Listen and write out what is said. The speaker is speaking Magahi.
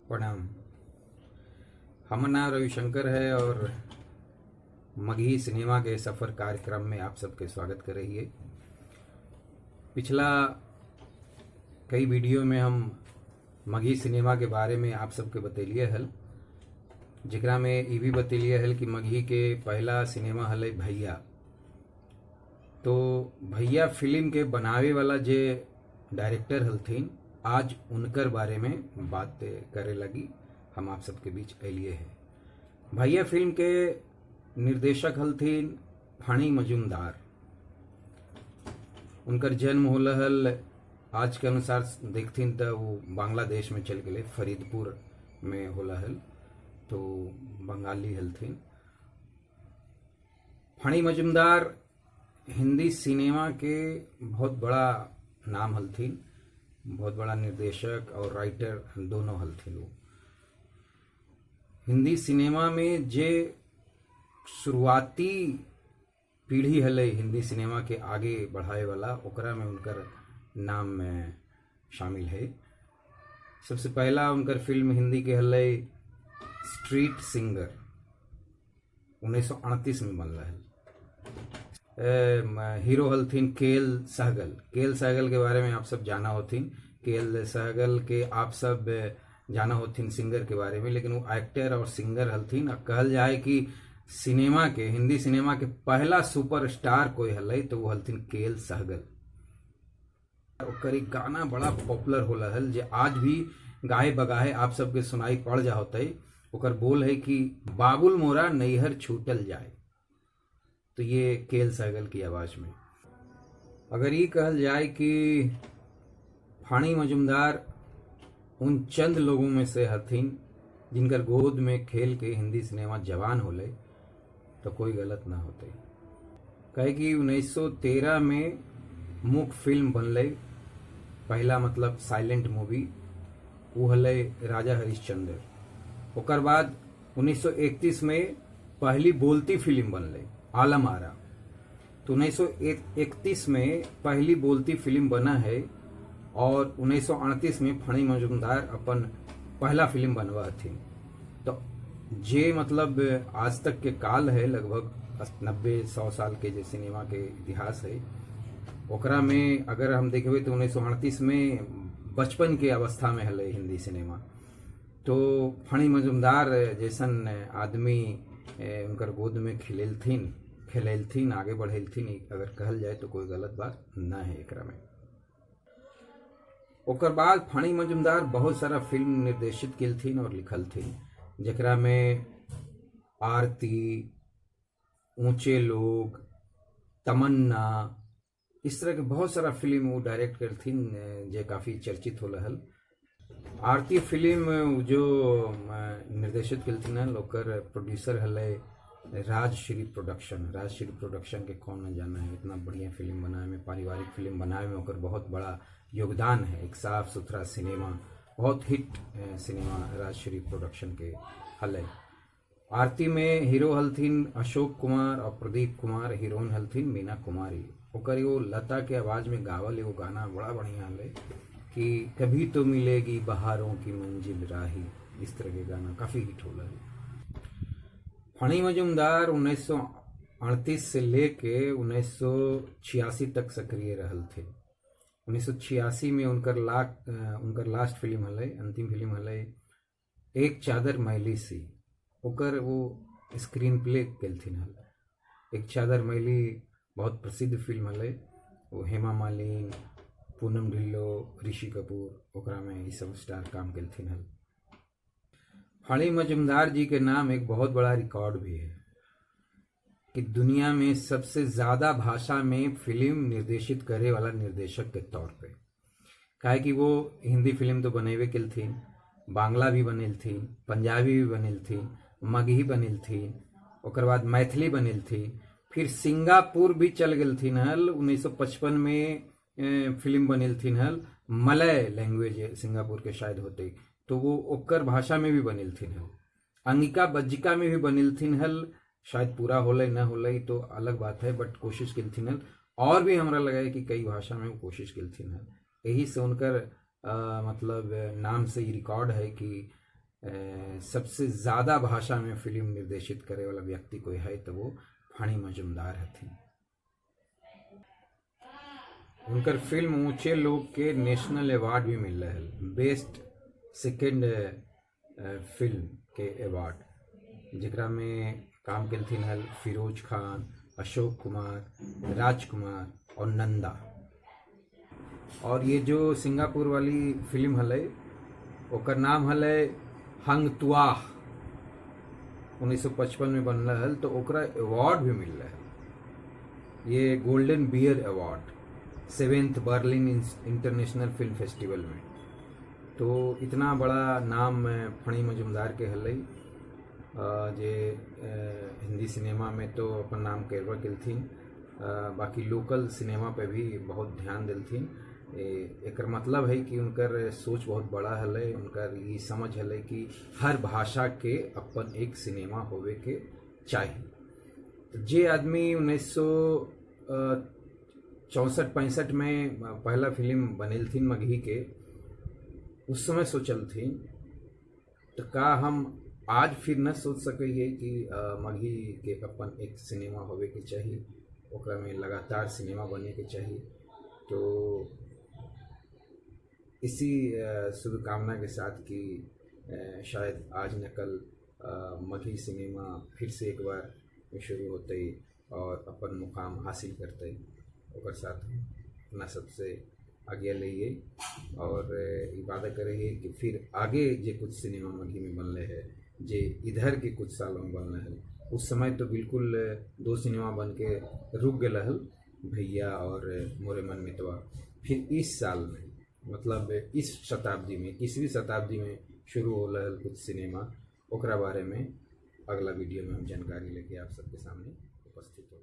प्रणाम। हमर नाम रविशंकर है और मगही सिनेमा के सफ़र कार्यक्रम में आप सबके स्वागत कर रही है। पिछला कई वीडियो में हम मगही सिनेमा के बारे में आप सबके बतैलिए हल, जेकरा में ई भी बतैलिए हल कि मगही के पहला सिनेमा हल भैया। तो भैया फिल्म के बनावे वाला जे डायरेक्टर हलथिन, आज उनकर बारे में बात करे लगी हम आप सबके बीच अलिए है। भैया फिल्म के निर्देशक हलथिन फणी मजुमदार। उनकर जन्म होल हल, आज के अनुसार देखथिन तो वो बांग्लादेश में चल गए, फरीदपुर में होला हल, तो बंगाली हलथिन। फणी मजुमदार हिंदी सिनेमा के बहुत बड़ा नाम हलथिन, बहुत बड़ा निर्देशक और राइटर दोनों हलथिन। वो हिंदी सिनेमा में जे शुरुआती पीढ़ी हले हिंदी सिनेमा के आगे बढ़ाए वाला, ओकरा में उनकर नाम में शामिल है। सबसे पहला उनकर फिल्म हिंदी के हले स्ट्रीट सिंगर, 1938 में बनल है। हीरो हलथिन केएल सहगल। केएल सहगल के बारे में आप सब जाना होथिन। केएल सहगल के आप सब जाना होथिन सिंगर के बारे में, लेकिन वो एक्टर और सिंगर हलथिन। और कहल जाए कि सिनेमा के, हिंदी सिनेमा के पहला सुपरस्टार कोई हलै तो वो हलथिन केएल सहगल। ओकर एक गाना बड़ा पॉपुलर होला हल, जे आज भी गाहे बगाहे आप सबके सुनाई पड़ जा होते। ओकर बोल है कि बाबुल मोरा नैहर छूटल जाए। तो ये केएल सहगल की आवाज में। अगर ये कहल जाए कि फणी मजुमदार उन चंद लोगों में से हथिन जिनकर गोद में खेल के हिंदी सिनेमा जवान होले, तो कोई गलत ना होते। कहे कि 1913 में मूक फिल्म बनले पहला, मतलब साइलेंट मूवी, वो हले राजा हरिश्चंद्र। ओकर बाद 1931 में पहली बोलती फिल्म बनले आलम आरा। तो 1931 में पहली बोलती फिल्म बना है और 1938 में फणी मजुमदार अपन पहला फिल्म बनवा थी। तो जे मतलब आज तक के काल है, लगभग 90-100 साल के जे सिनेमा के इतिहास है, ओकरा में अगर हम देखबे तो 1938 में बचपन के अवस्था में हले हिंदी सिनेमा। तो फणी मजुमदार जैसन आदमी उनकर गोद में खिलेलथिन खेलेलथिन, आगे बढ़ेलथिन, अगर कहल जाए तो कोई गलत बात न है एकरा में। ओकर बाद फणी मजुमदार बहुत सारा फिल्म निर्देशित केलथिन और लिखलथिन, जेकरा में आरती, ऊंचे लोग, तमन्ना, इस तरह के बहुत सारा फिल्म वो डायरेक्ट करथिन, जे काफ़ी चर्चित हो हल। आरती फिल्म जो निर्देशित केलथिन हल, ओकर प्रोड्यूसर हले राजश्री प्रोडक्शन। राजश्री प्रोडक्शन के कौन न जाना है, इतना बढ़िया फिल्म बनाए में, पारिवारिक फिल्म बनाए में ओकर बहुत बड़ा योगदान है। एक साफ सुथरा सिनेमा, बहुत हिट सिनेमा राजश्री प्रोडक्शन के हले। आरती में हीरो हलथिन अशोक कुमार और प्रदीप कुमार, हीरोइन हलथिन मीना कुमारी। ओकर एगो लता के आवाज में गावल एगो गाना बड़ा बढ़िया हले कि कभी तो मिलेगी बहारों की मंजिल राही, इस तरह के गाना काफ़ी हिट होला है। फणी मजुमदार 1938 से लेके 1986 तक सक्रिय रहल थे। 1986 में उनकर लास्ट फिल्म हले, अंतिम फिल्म हले एक चादर मैली सी। ओकर वो स्क्रीन प्ले केलथिन हल। एक चादर मैली बहुत प्रसिद्ध फिल्म हले। वो हेमा मालिनी, पूनम ढिल्लो, ऋषि कपूर, ओकरा में ई सब स्टार काम केलथिन हल। फणी मजुमदार जी के नाम एक बहुत बड़ा रिकॉर्ड भी है कि दुनिया में सबसे ज़्यादा भाषा में फिल्म निर्देशित करे वाला निर्देशक के तौर पे। काहे कि वो हिंदी फिल्म तो बनेबे केलथिन, बांग्ला भी बनेलथिन, पंजाबी भी बनेलथिन, मगही बनेलथिन, ओकर बाद मैथिली बनेलथिन, फिर सिंगापुर भी चल गेलथिन हल। 1955 में फिल्म बनेलथिन हल, मलय लैंग्वेज सिंगापुर के शायद होते, तो वो ओकर भाषा में भी बनेलथिन हल। अंगिका बज्जिका में भी बनेलथिन हल। शायद पूरा होलै न होलै तो अलग बात है, बट कोशिश केलथिन हन। और भी हमरा लगा है कि कई भाषा में वो कोशिश केलथिन हन। यही से उनकर मतलब नाम से ही रिकॉर्ड है कि सबसे ज़्यादा भाषा में फिल्म निर्देशित करे वाला व्यक्ति कोई है तो वो फणी मजूमदार हथिन। उनकर फिल्म ऊंचे लोग के नेशनल अवार्ड भी मिल रहा है, बेस्ट सेकेंड फिल्म के अवार्ड, जेकरा में काम केलथिन हल फिरोज खान, अशोक कुमार, राजकुमार और नंदा। और ये जो सिंगापुर वाली फिल्म हलै ओकर नाम हलै हंग तुआह, 1955 में बनल हल, तो ओकरा अवार्ड भी मिल रहा है, ये golden bear award 7th Berlin international film festival में। तो इतना बड़ा नाम फणी मजूमदार के हलै, जे हिंदी सिनेमा में तो अपन नाम करबा केलथिन, बाकी लोकल सिनेमा पे भी बहुत ध्यान दिलथिन। एकर मतलब है कि उनकर सोच बहुत बड़ा हलै, उनकर ये समझ हलै कि हर भाषा के अपन एक सिनेमा होवे के चाहिए। तो जे आदमी 1964-65 में पहला फिल्म बनेलथिन मगही के, उस समय सोचलथिन, तो का हम आज फिर न सोच सके हियै कि मगही के अपन एक सिनेमा होवे के चाहिए, ओकरा में लगातार सिनेमा बने के चाहिए। तो इसी शुभकामना के साथ कि शायद आज न कल मगही सिनेमा फिर से एक बार शुरू होते और अपन मुकाम हासिल करते, ओकर साथ अपना सबसे आज्ञा लइए और ई वादा करे कि फिर आगे जे कुछ सिनेमा मगही में बनले है, जे इधर के कुछ सालों में बनले है, उस समय तो बिल्कुल 2 सिनेमा बन के रुक गए हल, भैया और मोरे मन मितवा। फिर इस साल में, मतलब इस शताब्दी में, 21वीं शताब्दी में शुरू हो रहा कुछ सिनेमा, ओकरा बारे में अगला वीडियो में हम जानकारी लेके आप सबके सामने उपस्थित हो।